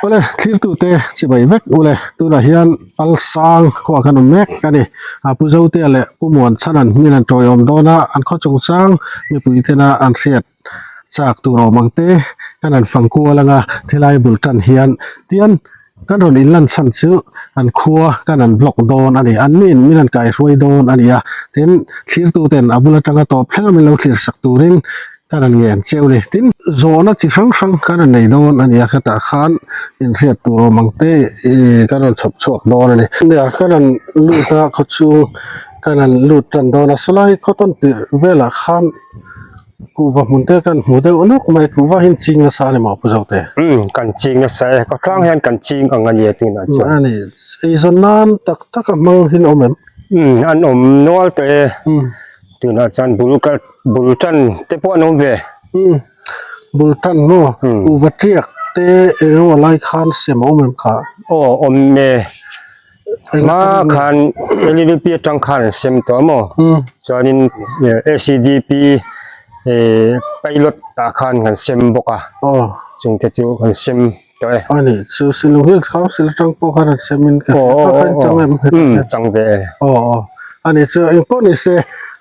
Awle thlirtute chibai vek ule tunah hian Palsang khuah kan awm mek a ni. A Pu Zotea leh Pu Muanchhan an hmin an tawiawm dawn a, an khaw chungchang mipui tena an hriat chak tur awm ang te kan han fang kual anga thilai bul tan hian tian kan rawn inlan chhan chu an khua kan han vlog dawn a ni. An niin min han kaihruai dawn a ni a, tin thlirtuten a bul atanga tawp thleng a min lo thlir sak turin Kan han ngen cheu ni. Tin, zawhna chi hrang hrang kan han nei dawn a ni a, khetah khan inhriat tur awm ang te ih kan rawn chhawp chhuak dawn a ni. Nia, kan han lut a, khawchhung kan han lut tan dawn a, sawlai khaw tawn tirh velah khan kuhva hmun te kan hmu deuh nawk mai, kuhva hi an ching nasa a ni maw Pu Zote? Umm, kan ching nasa e, khawtlang hian kan ching ang a nia tunah chuan. A ni, eizawn nan tak tak a hmang hi an awm em? Umm, an awm nual tawh e. Tunah chuan bul ka bul tan te pawh an awm ve. Umm bul tan maw kuhva tiak te eng emaw lai khan sem a awm em kha? Aw awm e. Hma khan LDP atang khan an sem tawh a maw? Chuanin ACDP pilot ah khan kan sem bawk a. Chung te chu kan sem tawh e. A ni chu Shillong Hills Council atang pawh khan an sem in ka hria kha khan chang em umm chang ve e. Aw aw a ni chu eng pawh ni se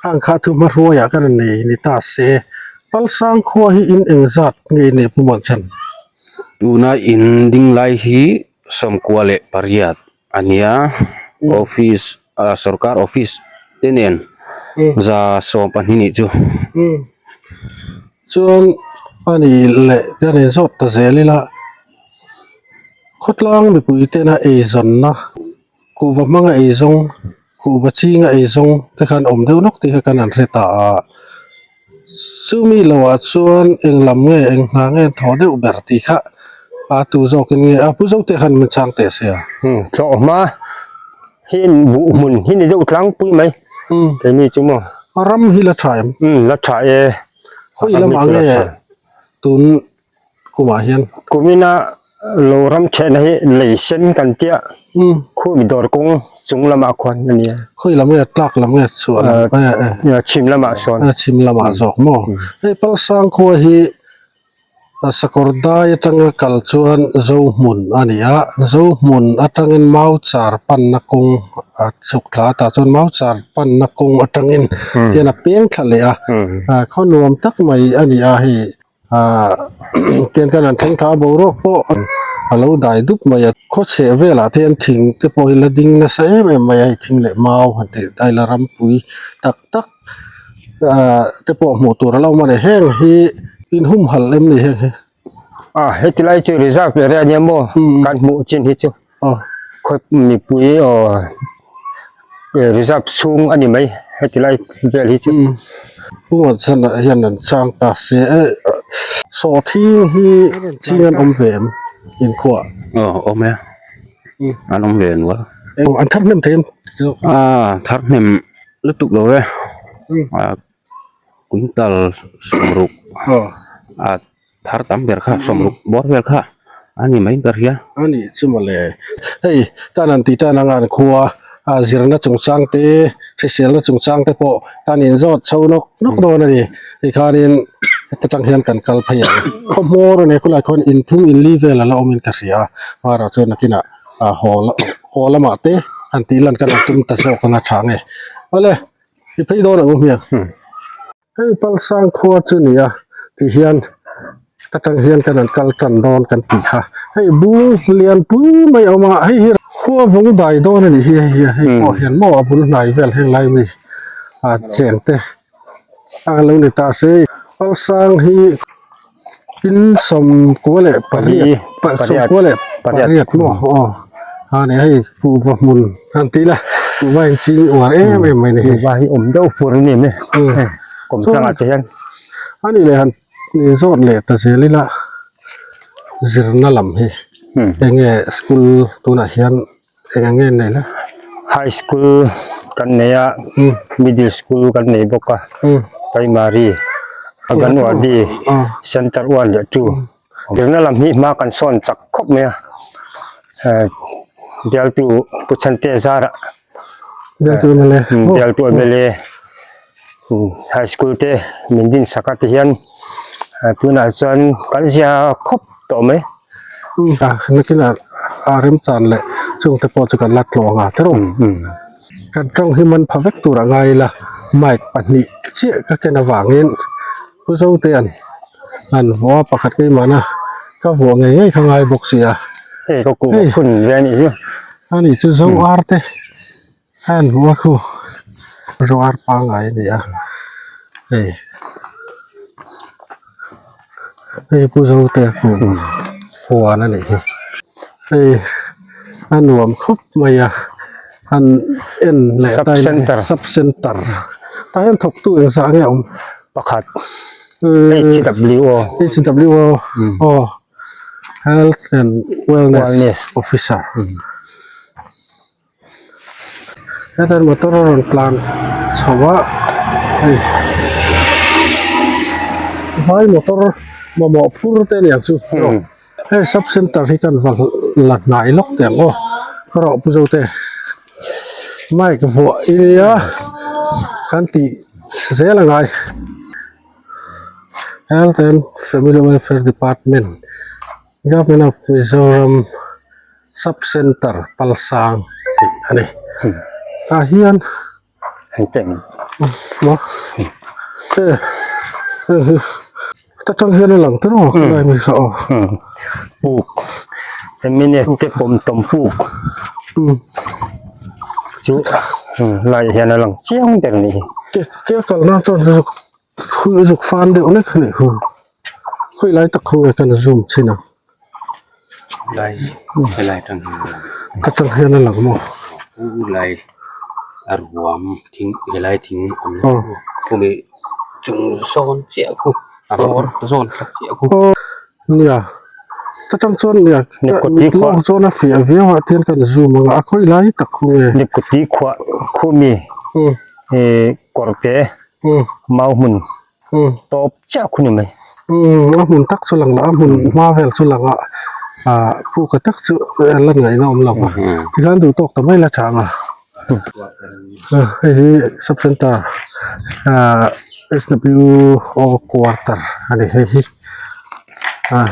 hang kha thu hmahruaiah kan han nei ni ta se Palsang khua hi in eng zat nge i neih Pu Muanchhan? Tuna in ding lai hi sawmkua leh pariat a nia office ah sorkar office te nen za 12 nih chu. Chuan a ni leh ka nei zawt ta zel ila khawtlang mipui tena eizawnna kuhva hmanga eizawng kuhva chinga eizawng te khan awm deuh nawk tih kha kan han hre ta a chumi lohah chuan eng lam nge eng hna nge thawh deuh ber tih kha a tu zawkin nge a pu zote khan min chhang teh sia. Tlawh hma hi buh hmun hi ni deuh tlangpui mai keini chu maw. Ram hi la tha em? La tha e. Khawi lamah nge tun kumah hian? Kumina lo ram thehna hi lei sen kan tia khumi dawr kawng chung lamah khuan a nia. Khawi lam nge tlak lam nge chhuah lam? Chhim lamah sawn. Chhim lamah zawk maw? Hei Palsang khua hi Sakawr dai atanga kal chuan Zohmun a ni a, Zohmun atangin Mauchar panna kawng a chhuk thla a tah chuan Mauchar panna kawng atangin tian a peng thla leh a, khaw nuam tak mai a ni a hei ah tian khan an thleng thla a boruak pawh a lo dai dup mai a, khaw chheh velah te hian thing te pawh hi la ding nasa em em mai a, hei thing leh mau han tih daila rampui tak tak. ah te pawh hmuh tur a lo awm a ni heng hi in humhalh em ni heng hi a heti lai chu reserve area ania maw kan hmuh chin hi chu khaw mipui aw reserve chhung a ni mai heti lai vel hi chu pu chhan ah hian an chang ta se e sawhthing hi ching an awm ve em inkhua aw awm e an awm ve nual an thar hnem thei em a thar hnem. Lutuk lo e ah quintal sawmruk ah thar tam ber kha sawmruk bawr vel kha a ni mai ka hria. A nih chu mawle hei kan han tih tan anga an khua a zirna chungchang te hriselna chungchang te pawh kan inzawt chho nawk nawk dawn a ni tikhanin heta tang hian kan kal phei ang khaw hmawr a nia khulai khuan inthum inli vel a la awmin ka hria a hmarah chuan nakinah. a haw haw lamah te han tih lan ka lo tum ta zawk anga tha nge awle i phei dawn ang u hmiang hei palsang khua chu ni a ti hian ka tang hian kan han kal tan dawn kan tih kha hei bung lian pui mai a awm a hei hi khua vawng dai dawn a nih hi hei hi hei pawh hian maw a bul hnai vel heng lai mi a cheng te a lo ni ta se palsang hi. Tin sawmkua leh pariat sawmkua leh pariat maw aw a ni hei kuhva hmun han tih ila kuhva in ching uar em em mai a ni hei kuhva hi awm deuh fur a ni em e kawm tlangah te hian a nih leh han zawt leh ta zel ila zirna lam hi eng nge school tunah hian Eng ang nge an nei la? High school kan nei a, middle school kan nei bawk a, primary, Anganwadi, center 1 leh 2. Zirna lam hi hma kan sawn chak khawp mai a, bialtu Pu Chhante zarah Bialtu MLA. Bialtu MLA high school te min din sak a ti hian tunah chuan kan zia khawp tawh mai. Nakinah a remchan leh chungte pawh chu kan la tlawh ang a tiraw. Kan tawng hi man pha vek tur a ngai ila mic pahnih chiah ka ken avangin Pu Zotea'n an vuah a pakhat keimahna ka vuah ngei ngei kha ngai bawk si a. Hei ka kuh phun ve a nih hi. A nih chu Zo ar te a han hmu a khu Zo ar pangngai a ni a hei hei Pu Zotea kuh huan a nih hi hei a nuam khawp mai a han en leh Sub center sub center tah hian thawktu engzah nge a awm pakhat HWO HWO aw health and wellness officer hetah motor a rawn tlan chho a hei vai motor mamawh phur te aniang chu hei sub center hi kan va la hnai lawk teh ang aw ka rawh pu zo te mic vuah ila kan tih zel a ngai. Health and Family Welfare Department Government of Mizoram Sub Centre Palsang tih a ni. Tah hian maw he heng hi ta tang hian a lang ta rawk lai mai kha aw. Puk mnf te pawm tawm puk chu laiah hian a lang chiang ber a nih hi. Ke kalna chuan zuk zuk fan deuh hlek a nih khu khawi lai tak khawnge kan zoom chhin ang Lai helai atang hian a lang ka tang hian a lang maw lai a ruam thing helai thing awm khumi chung sawn chiah khu a bawr zawn kha chiah khu nia ta tang chuan nia mit lawk chuan a fiah viau ah tian kan zoom ang a a khawi lai tak khu nge Deputy khuah khumi kawr te mau hmun tawp chiah khu ni mai. A hmun tak chu lang lo a hmun hma vel chu lang a ah puk a tak chu lan ngaihna awm lo a tikhan duh tawk ta mai la chang a hei hi sub center ah S_W_O quarter a ni hei hi ah.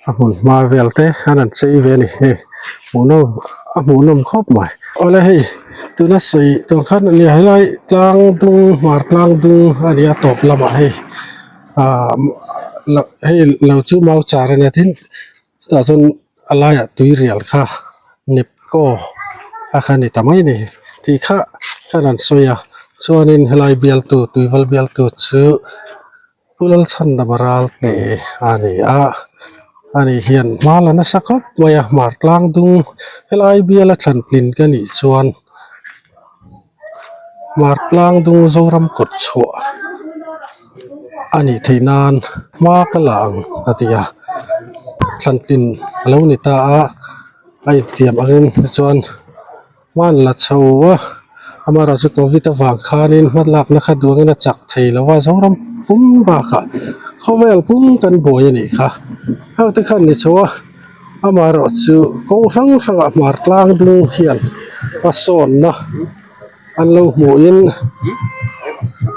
A hmun hma vel te an han chei ve a ni hei hmuhnawm a hmuhnawm khawp mai awle hei tuna sawi tur khan a nia helai tlang dung hmar tlang dung a ni a tawp lamah hei ah hei lo chu mau char a nia tin chutah chuan a laiah tui rial kha nepco a kha a ni ta mai a ni tih kha khan an sawi a chuanin helai bialtu tuival bialtu chu. Pu Lalchhandama Ralte a ni a, ani hian hma la nasa khawp mai a, hmar tlang dung helai biala thlan tlin ka nih chuan hmar tlang dung Zoram kawt chhuah a nih theih nan hma ka la ang a ti a, thlan tlin a lo ni ta a, a intiam angin tichuan. Hman la chho a, amaherawh chu covid avang khanin hmalakna kha duangin a chak thei lo a, Zoram pum bakah khawvel pum kan buai a nih kha. Heng te khan ni chho a, amaherawh chu kawng hrang hrangah hmar tlang dung hian hmasawnna an lo hmuhin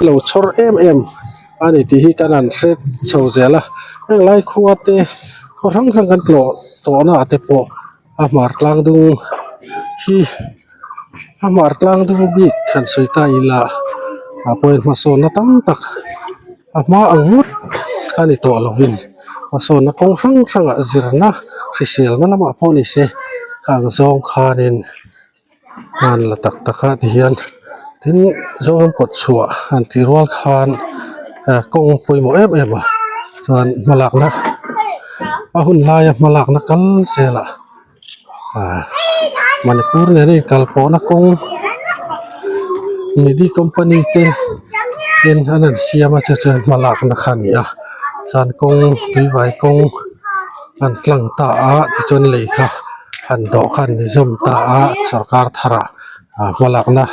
lo chhawr em em a ni tih hi kan han hre chho zel a, heng lai khua te khaw hrang hrang kan tlawh tawhna ah te pawh. A hmar tlang dung hi a hmar tlang dung bik han sawi ta ila ah pawhin hmasawnna tam tak a hma ang ngawt a ni tawh lovin hmasawnna kawng hrang hrangah zirna hriselna lamah pawh ni se khang zawng khanin hman la tak tak a tihian tin Zoram kawt chhuah han tih rual khan ah kawng pawimawh em em a chuan hmalakna a hun laia hmalakna kal zelah ah Manipur nena inkal pawhna kawng Nidhi company te ten an han siam a chu chuan hmalakna kha a ni a chuan kawng tuivai kawng an tlang ta a tichuan lei kha. Han dawh khan ni zawm ta a sorkar tharah ah hmalakna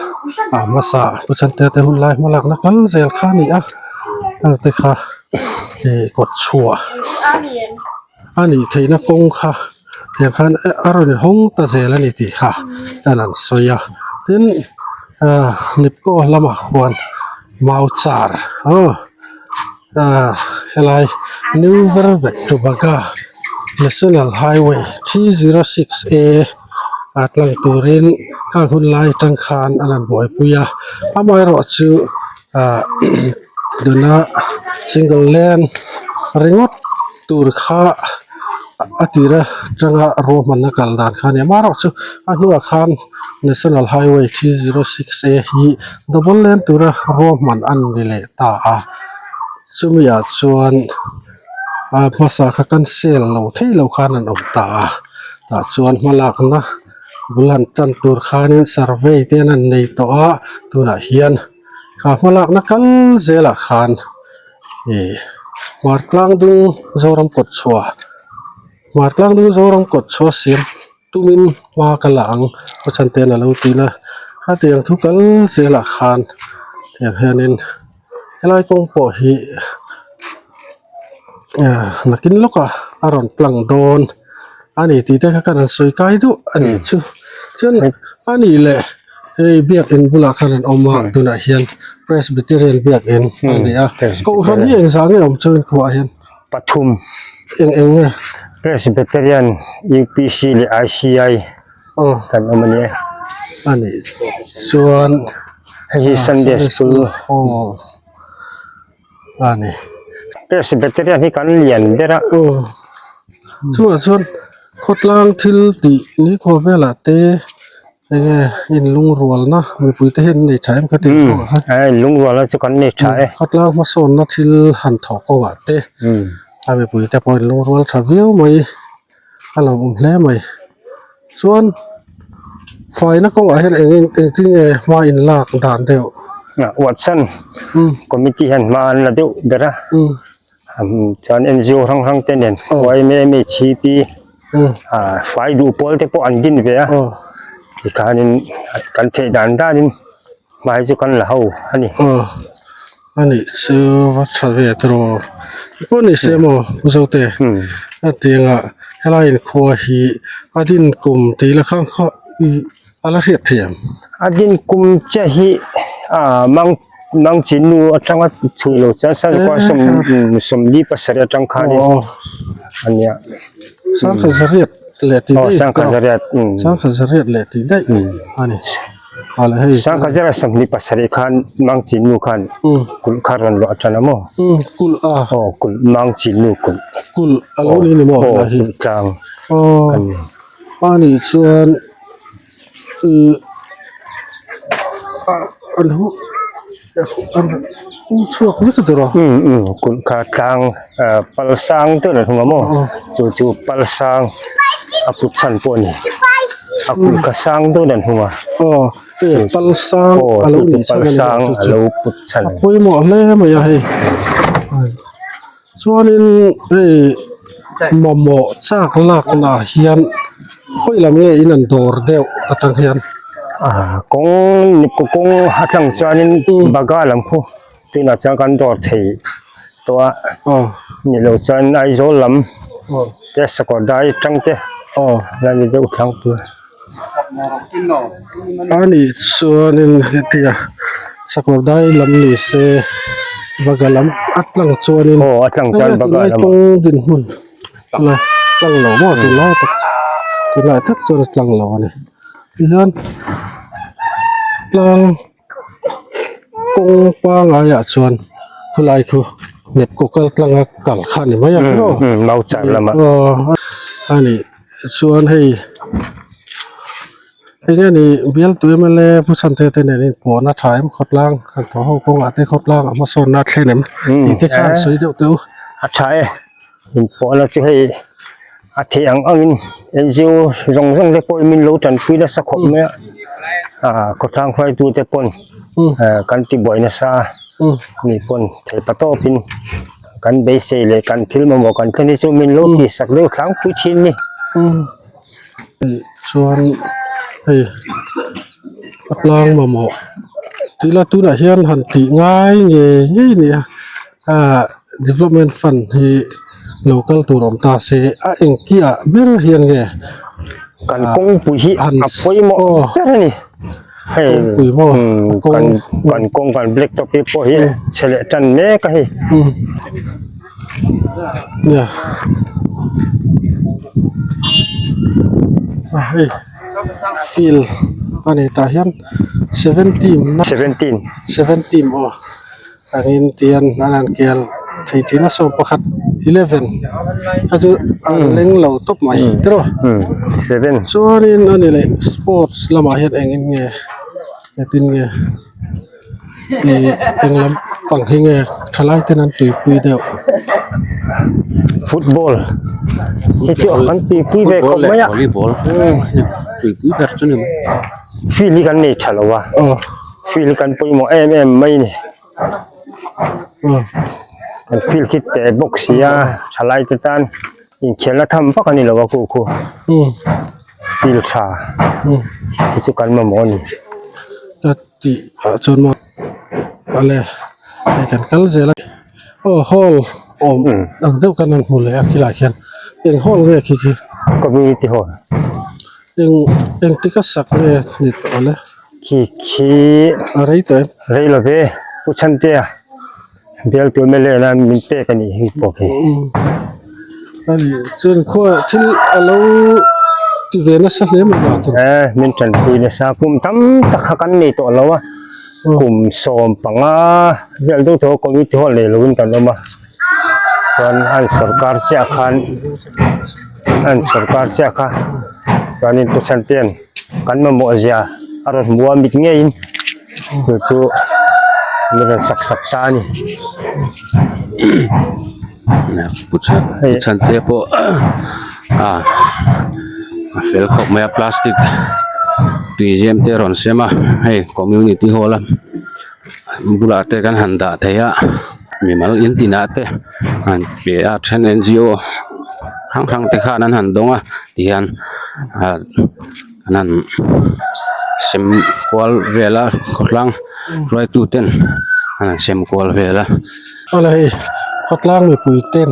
ah hmasa pu chante te hun lai hmalakna kal zel kha a ni a heng te kha ih kawt chhuah a nih theihna kawng kha tiang khan a rawn hawng ta zel a ni tih kha an han sawi a tin ah nipco lamah khuan mau char aw ah helai new vervet tubaga. National Highway 306A a tlang turin khang hun lai atang khan an han buaipui a amaherawhchu ah tuna single lane ringawt tur kha a tir atanga ruahmanna kal dan kha a ni a amaherawhchu a hnuah khan National Highway 306A hi double lane tura ruahman a ni leh ta a chumi ah chuan. A hmasa kha cancel lo thei lo khan an awm ta a tah chuan hmalakna bul han tan tur khanin survey te an han nei tawh a tunah hian kha hmalakna kal zelah khan ih hmar tlang dung Zoram kawt chhuah hmar tlang dung Zoram kawt chhuah siam tumin hma ka la ang khaw chhan ten a lo tih na a tiang thu kal zelah khan tiang hianin helai kawng pawh hi ah nakin lawkah a rawn tlang dawn a ni tih te kha ka rawn sawi kai duh a nih chu chuan a nih leh hei biakin bulah khan an awm a tunah hian Presbyterian biakin a ni a kohhran hi engzah nge awm chuan khuaah hian. Pathum. Eng eng nge? Presbyterian, UPC leh ICI kan awm a ni e. A nih chuan Hei hi Sunday School Hall a ni. Presbyterian hi kan lian ber a. Aw. Chuvang chuan khawtlang thil tih nikhua velah te Enge in lungrualna mipui te hian an nei tha em kha tih chhuak a. A in lungrualna chu kan nei tha e. Khawtlang hmasawnna thil han thawh kawngah te a mipui te pawh in lungrual tha viau mai a lo awm hle mai. Chuan faina kawngah hian eng engtin nge hma in lak dan deuh. Watson committee hian hma an la deuh ber a. Chuan NGO hrang hrang te nen yma MHP fai duh pawl te pawh an din ve a tikhanin kan theih dan danin hmai chu kan la ho a ni. A nih chu va tha ve tawh pawh ni se maw Mizote a tiangah helai inkhua hi a din kum tih la kha kha A la hriat thiam. A din kum chiah hi ah mang mang chin nu atanga chhui lo chuan sangkua sawm sawmli pasarih atang khanin a nia. Sangkhat zariat leh tih daih. Aw sangkhat zariat. Sangkhat zariat leh tih daih a ni. Sangkhat zariat 27 khan mang chin nu khan kulh kha rawn luah tan a maw? Kulh a. Aw kulh mang chin nu kulh. Kulh a lo ni ni maw? Aw kulh tlang. Aw. A nih chuan ih ah an hu an hu chhuak vek tur a. Um um kulh kha tlang ah pal sang deuh an hung a maw chu chu pal sang a put chhan pawh a ni a kulh kha sang deuh an hung a. Aw e pal sang a lo nih chhan a ni maw chu chu a lo put chhan. A pawimawh hle mai a hei. Chuanin hei mamawh chak laknaah hian khawi lam nge in an dawr deuh atang hian. Ah kawng kawng a tlang chuanin baga lam khu tunah chuan kan dawr thei tawh a ni lo chuan Aizawl lam te Sakawrdai atang te la ni deuh tlangpui. A nih chuanin hetia Sakawrdai lam ni se Baga lam a tlang chuanin aw a tlang chuan Baga tunlai lamah kawng dinhmun la tlang lo maw tunlai tak tunlai tak chuan a tlang lo a ni tihian tlang Kawng pangaiah chuan khulai khu Nepco kal tlanga kal kha a ni mai a maw? Mauchar lamah. Aw a ni chuan hei eng nge ni bialtu mla Pu Chhante te nen inpawhna tha em khawtlang kan thaw ho kawngah te khawtlang a hmasawnna a thlen em tih te kha an sawi deuh teuh. A tha e inpawhna chu hei a theih ang angin NGO zawng zawng te pawhin min lo tanpui nasa khawp mai a ah khawtlang hruaitu te pawn ah kan ti buai nasa a mi pawn thei pa tawpin kan beisei leh kan thil mamawh kan thlen hi chu min lo tih sak deuh tlangpui thin a ni. Chuan hei khawtlang mamawh tih la tunah hian han tih ngai ngei ngei a ni a. Ah development fund hi lo kal tur awm ta se a engkiah ber hian nge kan kawngpui hi a pawimawh ber a ni hei kawngpui maw kan kan kawng kan black top hi pawh hi chhe leh tan mek a hei nia. A hei field a ni tah hian 17 na 17 17 aw angin tihian an han kel thei thin a 11 11 kha chu a leng lo tawp mai tiraw 7 chuanin a ni leh sports lamah hian engin nge engtin nge. Ih eng lam pang hi nge thalai ten an tuipui deuh football hi chu an tuipui ve khawp mai a volleyball tuipui ber chu ni mai field hi kan nei tha lo a field hi kan pawimawh em em mai a ni kan field khi teh bawk si a thalai te tan inkhelhna tham vak a ni lo a khu khu field tha hi chu kan mamawh a ni. Tih ah chuan maw ale hei kan kal zel a aw hall awm ang deuh kan han hmu leh a khilaiah khian eng hall nge khi khi community hall eng engtik a sak nge ni tawh le khi khi a rei tawh em rei lo ve pu chhantea bial tur mla nan min pek a nih hi pawh khi ani chuan khua thil a lo ti ve nasa hle mai lah tur e min tanpui nasa kum tam tak kha kan nei tawh lo a kum 15 vel deuh tawh community hall nei lovin kan awm a chuan an sorkar chiah khan an sorkar chiah kha chuanin pu chhantea'n kan mamawh zia a rawn hmu a mit ngeiin chu chu min rawn sak sak ta a ni. Pu chhan pu chhantea pawh a a fel khawp mai a plastic tui zem te a rawn sem a hei community hall a bulah te kan han dah thei a mimal in tinah te an pe a then N G O hrang hrang te khan an han dawng a tihian ah an han sem kual vel a khawtlang hruaitu ten an han sem kual vel a. Awle hei khawtlang mipui ten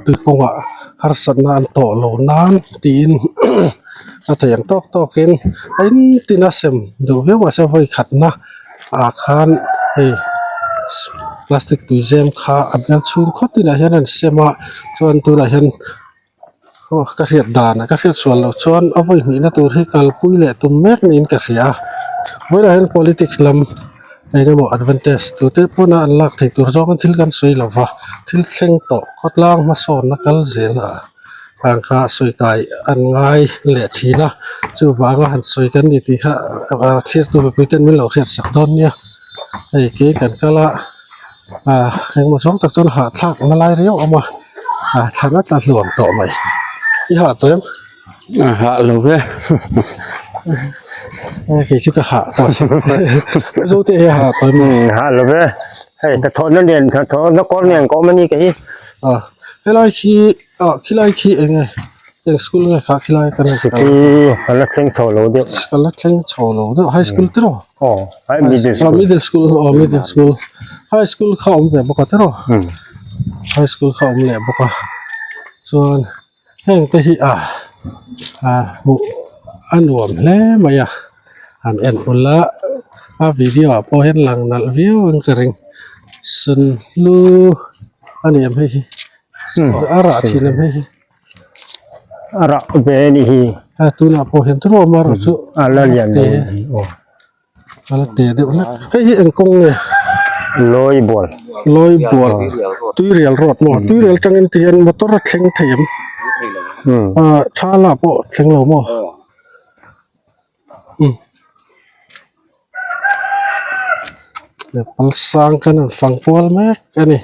tui kawngah harsatna an tawh loh nan tiin a thei ang tawk tawkin a in tin a sem duh viau mahse vawi khatna ah khan hei plastic tui zem kha a bial chhung khawt inah hian an sem a chuan tunah hian aw ka hriat dan ka hriat sual loh chuan a vawi hnihna tur hi kalpui leh tum mek niin ka hria a vawilah hian politics lam eng emaw advantage tute pawna an lak theih tur zawngin thil kan sawi lo va thil thleng tawh khawtlang hmasawnna kal zel ah ang kha sawi kai an ngai leh thin a chuvanga han sawi kan ni tih kha thlir tu mipui ten min lo hriat sak dawn nia hei kei kan kal a ah engmaw zawng tak chuan hahthlak na lai riau a awm a ah thlan a tla hluam tawh mai i hah tawh em a hah lo ve kei chu ka hah tawh mizo te hi a hah tawh em hah lo ve hei ka thawhna nen ka thawhna kawr nen ka awm a ni ka hi ah helai khi ah khilai khi eng nge eng school nge kha khilai kan sikul ka la thleng chho lo deuh ka la thleng chho lo deuh high school tiraw aw high middle school middle school aw middle school high school kha awm ve bawk a tiraw high school kha awm leh bawk a chuan heng te hi ah ah hmuh a nuam hle mai a han en ula a video ah pawh hian lang nalh viau ang ka ring sunhlu a ni em hei hi a rah thin em hei hi. A rah ve a nih hi. A tunah pawh hian chu ruam a rah chu a la lian lo a nih aw. A la te deuh hlek. Hei hi eng kawng nge? Lawi bual. Lawi bual. Tuirial road maw? Tuirial tangin ti hian motor a thleng thei em? Tha lah pawh thleng lo maw? Palsang kan han fang kual mek a ni.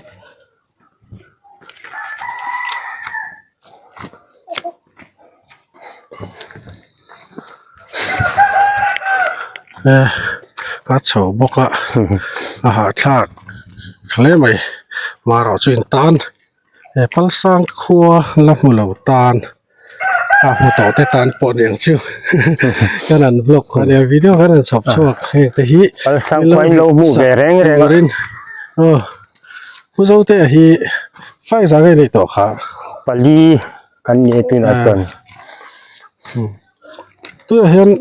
A chho bawk a a hahthlak hle mai marawh chu in tan he palsang khua la hmu lo tan a hmu tawh te tan pawh ni ang chu kan han vlog a nia video kan han chhawp chhuak heng te hi palsang khua in lo hmu ve reng reng a aw. Pu Zotea hi fai zah nge neih tawh kha? Pali kan ni e tunah chuan. Tunah hian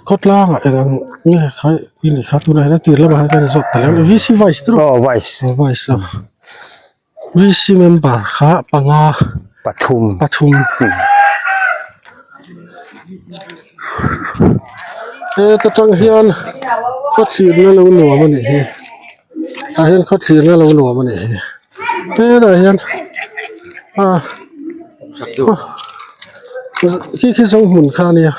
khawtlangah eng ang nge kha i nih kha tunah hian a tir lamah hian kan zawt ta lem lo VC vice tur aw vice aw vice aw VC member kha panga pathum pathum. Heta tang hian khaw thlirna lo nuam a nih hi tah hian khaw thlirna lo nuam a nih hi hetah hian ah khaw khi khi zohmun kha a nia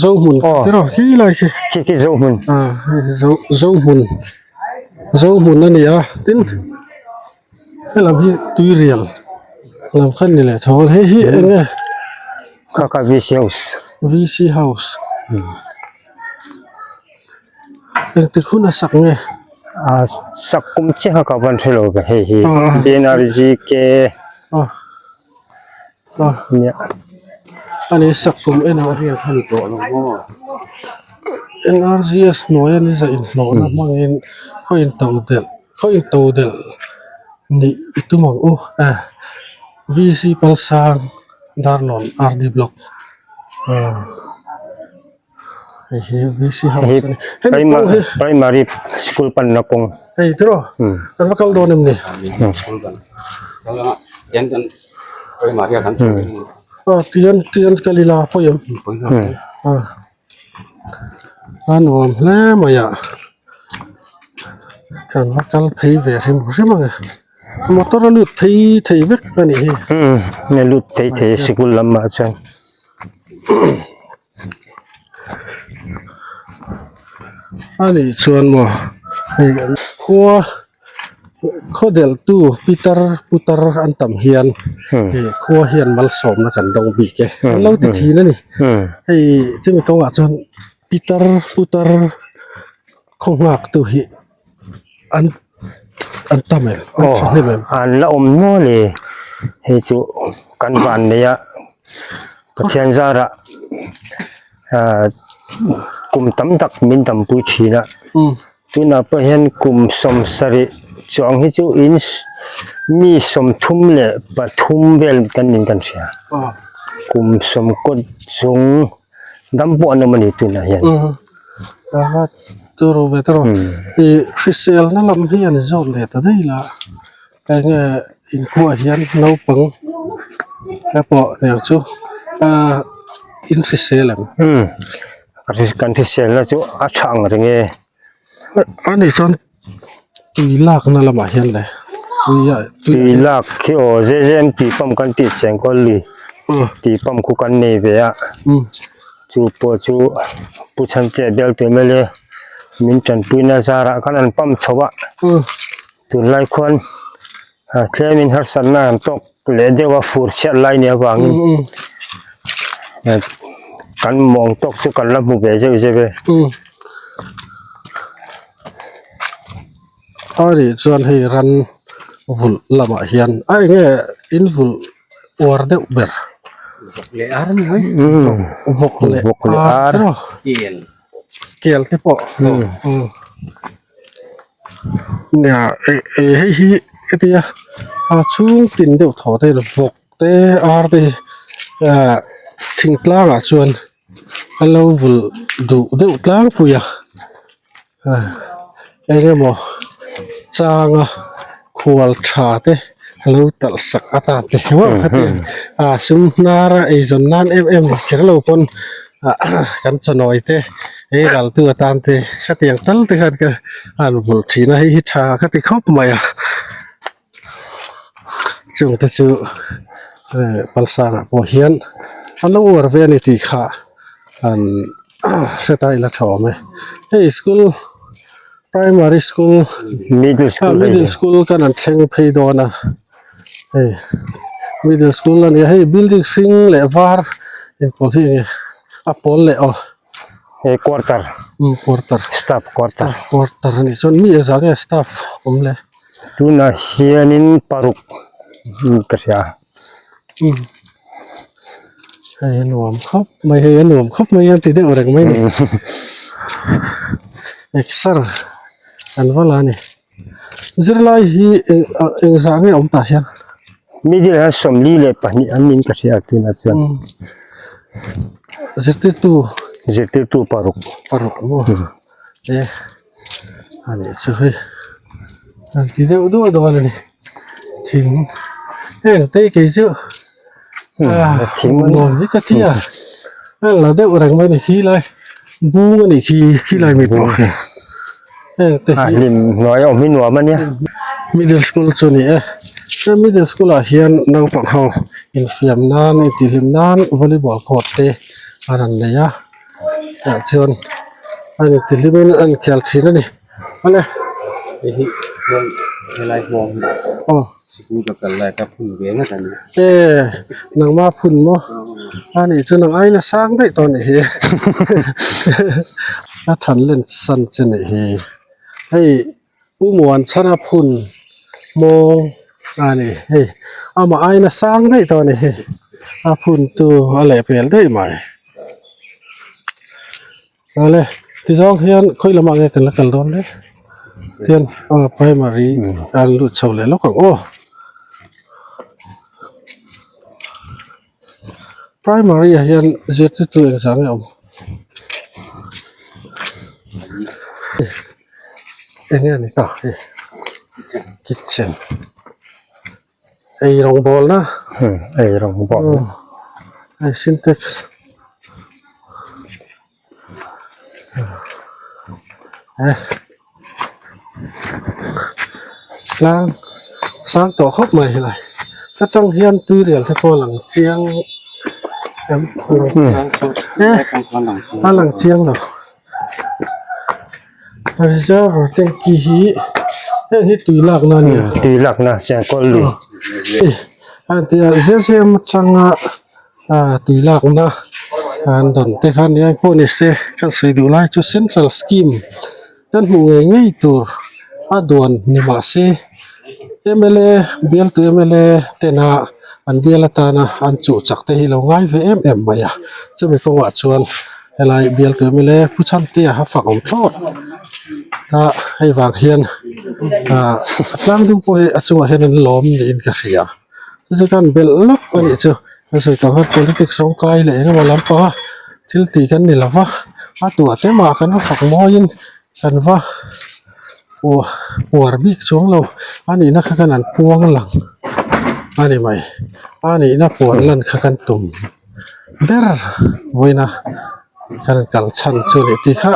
zohmun tiraw khi lai khi khi khi zohmun ah zohmun zohmun a ni a tin. Helam hi tuirial lam khan ni leh chho a hei hi eng nge kha kha V C house V C house engtik hun a sak nge a sak kum chiah kha ka van hre lo ve hei hi B N R G K nia ani sak kum en ah N R G S hnuai a ni zah inhlawhna hmangin khaw into delh khaw into delh nih i tum ang u eh V C Palsang Darlawn R D block ah. Hei hi VC house a ni. Hemi kawng hi Primary school panna kawng. Hei tiraw kan va kal dawn em ni? Aw tian tian kal ila pawi em? A nuam hle mai a kan va kal phei ve hrim hrim ang e. Motor a lut phei thei vek a nih hi. A lut phei thei sikul lamah chuan. A nih chuan maw hei khua khaw delh tu pitar putar an tam hian hei khua hian malsawmna kan dawng bik e an lo ti thin a ni hei chumi kawngah chuan pitar putar khaw nghak tu hi an an tam em an tha hnem em. An la awm nual e hei chu kan van nei a Pathian zarah ah kum tam tak min dampui thin a tunah pawh hian kum 70 chuang hi chu in mi 33 vel kan niin kan hria kum 90 chung dam pawh an awm a ni tunah hian. Turu ve turu ih hriselna lam hi an zawt leh ta daih la enge inkhua hian naupang te pawh nen chu ah in hrisel ang. Umm kan hriselna chu a tha ang reng e. A nih chuan tui lakna lamah hian le tui ah tui lak khi aw zezem tui pump kan tih cheng kawl lui tui pump khu kan nei ve a. Chu pawh chu Pu Chhancheh bial tur mele min tanpuina zarah khan an pump chho a tunlai khuan tlemin harsatna an tawk leh deuh a fur chhiat lai nia avangin kan mawng tawk chu kan la hmu ve zeuh zeuh e. A nih chuan hei ran vulh lamah hian a enge in vulh uar deuh ber vawk leh ar tiraw kel te pawh nia hei hi hetia a chhung tin deuh thaw te vawk te ar te hi ah thingtlangah chuan an lo vulh duh deuh tlangpui a eng emaw changa khual tha te lo talh sak atan te hlauh kha ti a sum hnar a eizawn nan em em ni kher lo pawn kan chawnawi te ei ral tu atan te khatiang tal te khan ka han vulh thin a hei hi tha ka ti khawp mai a chung te chu palsangah pawh hian an lo uar ve a ni tih kha an hre ta ila tha awm e hei school primary school middle school middle school kan an thleng phei dawn a hei middle school a ni a hei building hring leh var inpawlh hi enge a pawl leh aw. Hei quarter quarter staff quarter staff quarter a nih chuan mi engzah nge staff awm le tunah hianin paruk ka hria hei a nuam khawp mai hei a nuam khawp mai a ti deuh reng mai a ni exer an va la a ni zirlai hi eng engzah nge awm tah hian. Middle hian 42 an niin ka hria tunah chuan. Zirtirtu. Zirtirtu paruk. Paruk maw e a nih chu hei an ti deuh duah dawn a ni thing heng te kei chu a nuam hi ka ti a. A la deuh reng mai a ni khi lai bung a nih khi khi lai mi pawh khi heng te a hi hlim hnuai a awm hi nuam a nia. Middle school chu a ni e he middle school ah hian naupang ho infiam nan intihhlim nan volleyball court te a rawn nei a tah chuan a intihlim in a inkhel thin a ni awle. Hei hi helai hmawng hi. Aw. Sikul ka kal lai kha phun ve ngat a ni. E, nangma phun maw? A nih chu nang aina sang daih tawh a nih hi. A than len san che nih hi. Hei Pu Muanchhana phun mawng a ni hei. Amah aina sang daih tawh a ni hi. A phun tu a lehpel daih mai. Awle tizawng hian khawi lamah nge kan la kal dawn le tian aw primary an lut chho leh lawk ang aw primary ah hian zirtirtu engzah nge awm eng nge a ni ta hei kitchen. Ei rawngbawlna ei rawngbawlna hei sintex tlang sang tawh khawp mai helai ta tang hian tuirial te pawh a lang chiang em a lang chiang lo. Reservoir tanky hi heng hi tui lakna a ni a. Tui lakna chengkawl lui. A tia zezem atanga tui lakna an dawn te kha nia pawh ni se kan sawi duh lai chu central scheme kan hmuh ngei ngei tur a duan ni mah se M_L_A bialtu M_L_A tena an bial atana an chuh chak te hi lo ngai ve em em mai a chumi kawngah chuan. Helai bial tur mile pu chhantea a fak awm thlawt a hei vang hian ah a tlang dum pawh hi a chungah hian an lawm niin ka hria chu chu khan belh lawk a nih chu a sawi tawh ang khan politics rawng kai leh eng emaw lampanga thil tih kan ni lova a tuah te mah kan va fak mawiin kan va uar bik chuang lo a nihna kha khan an puang lang a ni mai a nihna puan lan kha kan tum. ber vawiina kan kal chhan chu a ni tih kha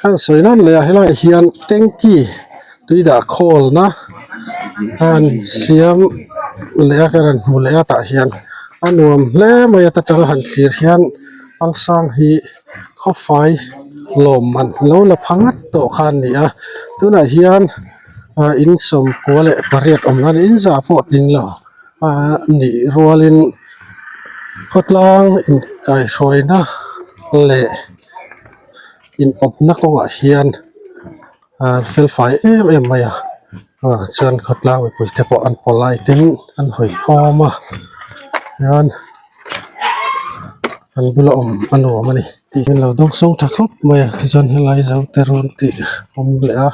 an sawi nan leh a helaiah hian tanky tui dah khawlna an siam leh a kan han hmu leh a tah hian a nuam hle mai a ta tanga han thlir hian palsang hi khawfai lawmman lo la pha ngat tawh kha an ni a tunah hian ah in sawmkua leh pariat awm nan in zah pawh a tling lo. A nih rualin khawtlang inkaihhruaina leh inawpna kawngah hian a felfai em em mai a ah chuan khawtlang mipui te pawh an polite in an hawihhawm a chuan an bula awm a nuam a ni tih hi lo dawngsawng tha khawp mai a tichuan helai zo te rawn tih awm leh a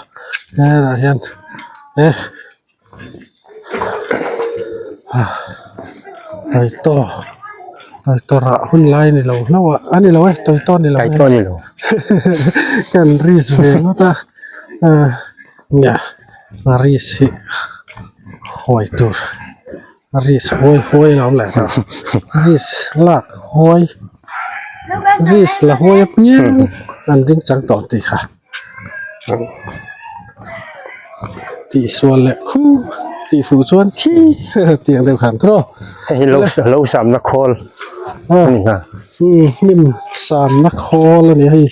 helaiah hian e. Tawitaw tawitaw rah hun lai a ni lo hlauh a a ni lo e tawitaw a ni lo Tawitaw a ni lo kan risk ve ngawt a nia risk hi huai tur risk huai huai a lo awm leh ta risk lak huai risk la huai apiang an ding chang tawh ang tih kha. Tih sual leh khu tih fuh chuan khi tih ang deuh khan tawh hei hi lo lo samna khawl a ni kha umm hnim samna khawl a ni hei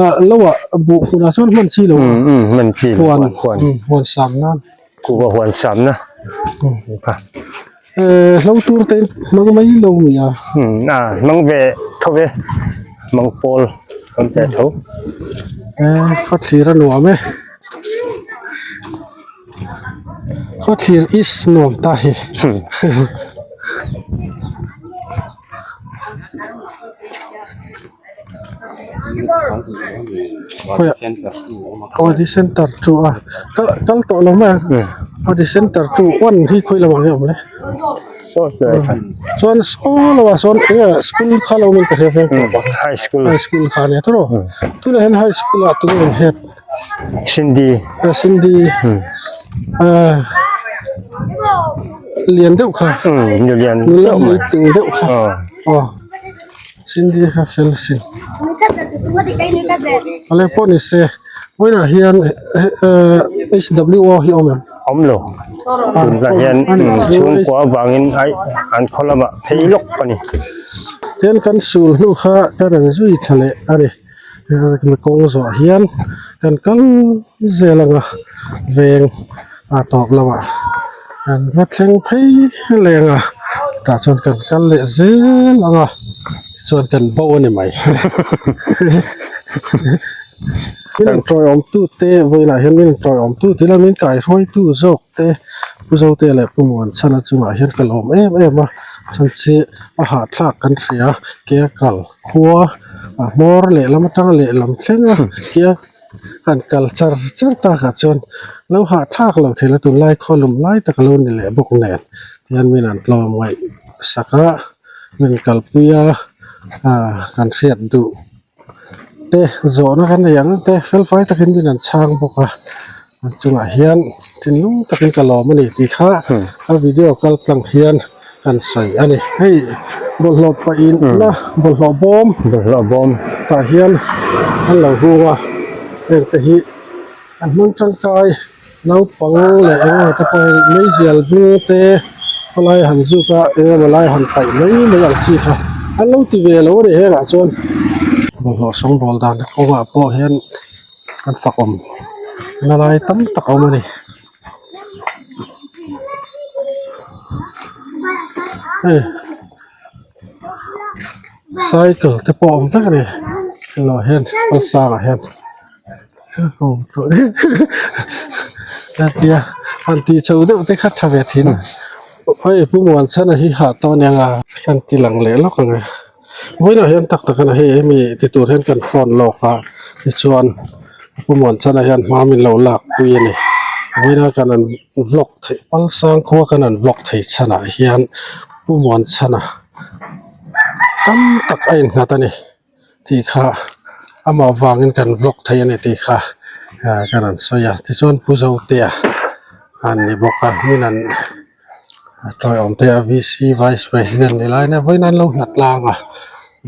ah lo ah buh hmunah chuan hman chi lo umm umm hman chi lo huan huan huan sam nan kuhva huan samna kha eh hlo tur te hmang mai lo mi a umm a hmang ve tho ve hmang pawl an pe tho eh khawthlir a nuam e khawthlir is nuam ta hi. Khawiah Wadi center chu a kal kal tawh lo mai ang Wadi center chu one hi khawi lamah nge awm le chuan saw lamah sawn eng nge school kha lo awmin ka hria veng tawh high school high school kha ania tawh tunah hian high school ah tunge awm head Sindhi Sindhi ah lian deuh kha lian nula puitling deuh kha aw. Cindy kha fel sin a leng pawh ni se vawiinah hian H_W_O hi a awm em? Awm lo tunah hian chhungkua avangin ai an khaw lamah phei lawk a ni. Tin kan sul hnu kha ka rawn zui thla leh a ni kawng zawh hian kan kal zel ang a veng a tawp lamah kan va thleng phei leng a tah chuan kan kal leh zel ang a tichuan kan bo a ni mai. Min rawn tawiawm tu te vawiinah hian min rawn tawiawm tu tih ila min kaihruai tu zawk te Pu Zotea leh Pu Muanchhana chungah hian ka lawm em em a chhan chi a hahthlak kan hria ke a kal khua a hmawr lehlam atanga lehlam thleng a ke a han kal char char takah chuan lo hahthlak loh theih la tunlai khawlum lai tak a lo ni leh bawk nen tihian min an tlawm ngaih sak a min kalpui a ah kan hriat duh. Te zawhna kan nei ang te fel fai takin min an chhang bawk a an chungah hian thinlung takin ka lawm a ni tih kha a video kal tlang hian kan sawi a ni hei bawlhhlawh pahnih na bawlhhlawh bawm bawlhhlawh bawm tah hian an lo hung a heng te hi an hmang tangkai naupang leh eng emaw te pawh hi meizial bung te khawlai han zuk a eng emaw lai han paih mai mai ang chi kha an lo ti ve lo a ni hengah chuan bawlhhlawh sawngbawl dan kawngah pawh hian an fakawm na lai tam tak a awm a ni hei cycle te pawh a awm vek a ni helaiah hian kalsangah hian. Hetia han tih chho deuh te kha tha ve thin a hei Pu Muanchhana hi hah tawh aniang a kan ti lang leh lawk ang e vawiinah hian tak tak a hei hemi ti tur hian kan phone lawk a tichuan Pu Muanchhana hian hma min lo lak pui a ni vawiina kan an vlog theih palsang khua kan an vlog thei chhanah hian Pu Muanchhana tam tak a innghat a ni. Tih kha amah vangin kan vlog thei a ni tih kha ah ka rawn sawi a tichuan Pu Zotea an ni bawk a min an tawiawm te a V C vice president ni lai nia vawiin an lo nghat tlang a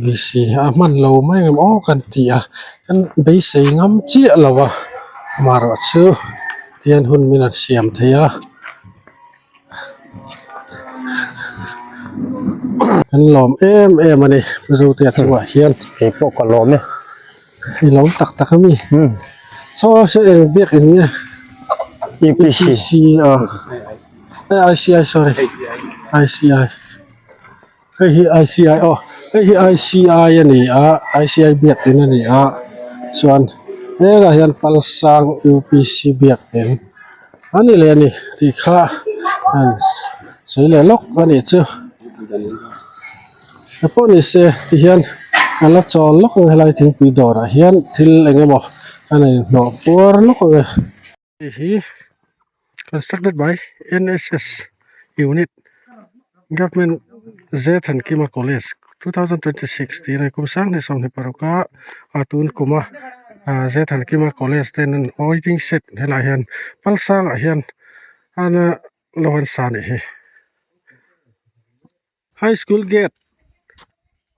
V C a hman lo mai ang em aw kan ti a kan beisei ngam chiah lo a amaherawhchu tihian hun min an siam thei a. Kan lawm em em a ni Mizotea chungah hian. Kei pawh ka lawm e. I lawm tak tak a mi. Saw saw eng biak in nge? UPC. UPC a ICI sorry ICI. Hei hi ICI aw hei hi ICI a ni a ICI biakin a ni a chuan helaiah hian Palsang UPC biakin a ni leh a ni tih kha an sawi leh lawk a nih chu engpawh ni se tihian a la chawl lawk ang helai thingpui dawrah hian thil eng emaw a nei hnawh puar lawk ang e. Hei hi constructed by N_S_S unit government Zethankima college 2026 tih a ni kum sanghnih sawmhnih paruk a a tun kum a ah Zethankima college te an waiting shed helaiah hian palsangah hian an lo an sa a nih hi. High school gate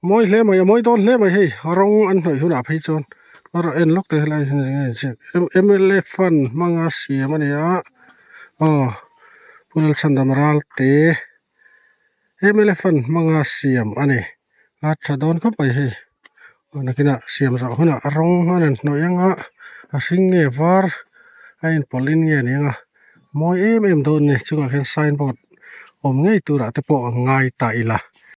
mawi hle mai a mawi dawn hle mai hei rawng an hnawih hunah phei chuan a rawn en lawk te helai hi enge inziak M L A fund hmanga siam a ni a aw Pu Lalchhandam Ralte M L A fund hmanga siam a ni a tha dawn khawp mai hei aw nakinah siam zawh hunah rawng an rawn hnawih anga a hring nge var a inpawlh in nge ni anga. Mawi em em dawn a ni chungah khian signboard awm ngei turah te pawh a ngai ta ila.